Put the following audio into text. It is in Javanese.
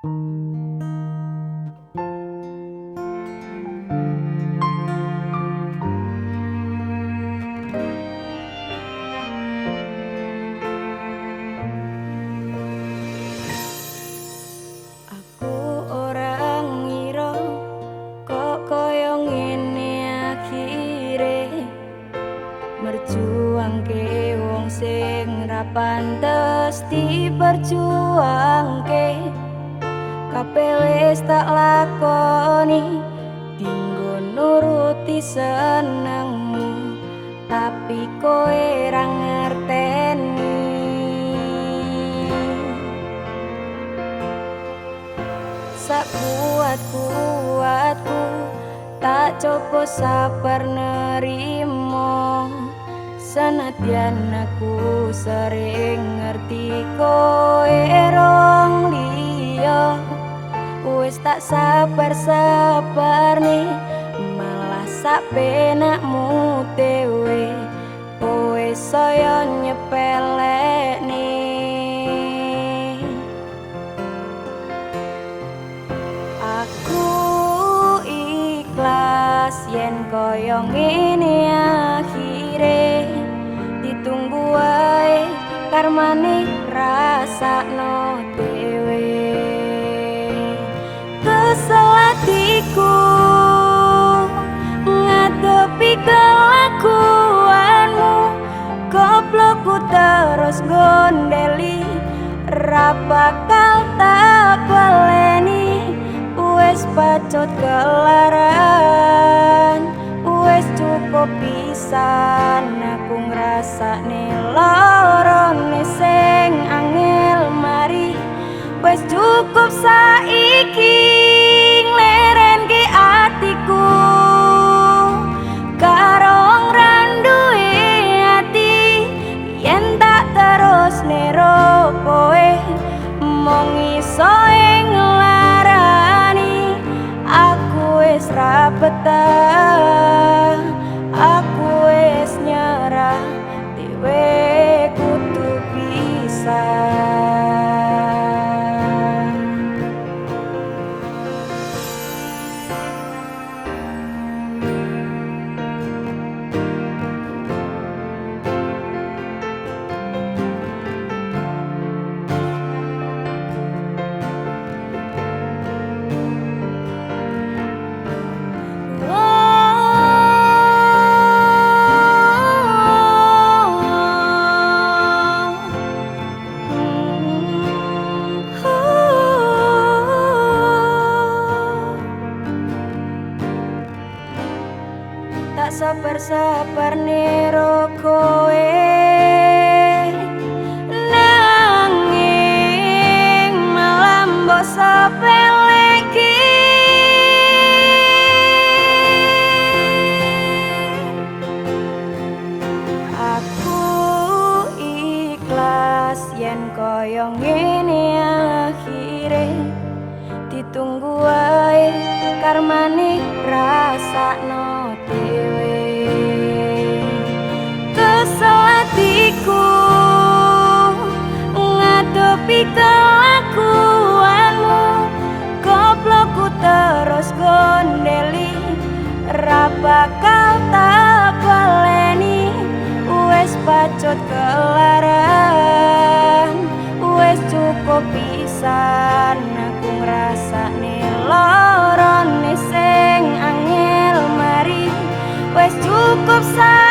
Aku ora ngira kok koyo ngene akhire, merjuangke wong sing ra pantes diperjuangke. Kabeh wis tak lakoni dinggo nuruti senengmu, tapi kowe ra ngerteni. Sak kuat-kuatku tak coba sabar nerimo, senadyan aku sering ngerti kowe rong liya. Wis tak sabar-sabarne malah sak penakmu dhewe, kowe saya nyepelekne. Aku ikhlas yen koyo ngene akhire, ditunggu wae karmane rasakno dhewe. Kesel atiku ngadepi kelakuanmu, goblokku terus gondeli, ra bakal tak baleni. Wes pacut kelaran, wes cukup pisan aku ngrasakne lorone sing angel mari. Wes cukup saiki nglerenke atiku karo ngranduwe ati, yen tak terus nero kowe mung iso nglarani. Aku wis ra betah, aku wis nyerah, dhewe kudu bisa. Tak sabar-sabar nero kowe, nanging malah mbok sepeleke. Aku ikhlas yen koyo ngene akhire, ditunggu wae karmane rasakno dhewe. Kesel atiku ngadepi kelakuanmu, goblokku terus gondeli, ra bakal tak baleni. Wes pacut kelaran, wes cukup pisan aku ngrasakne lorone sing angel mari. Wes cukup saiki.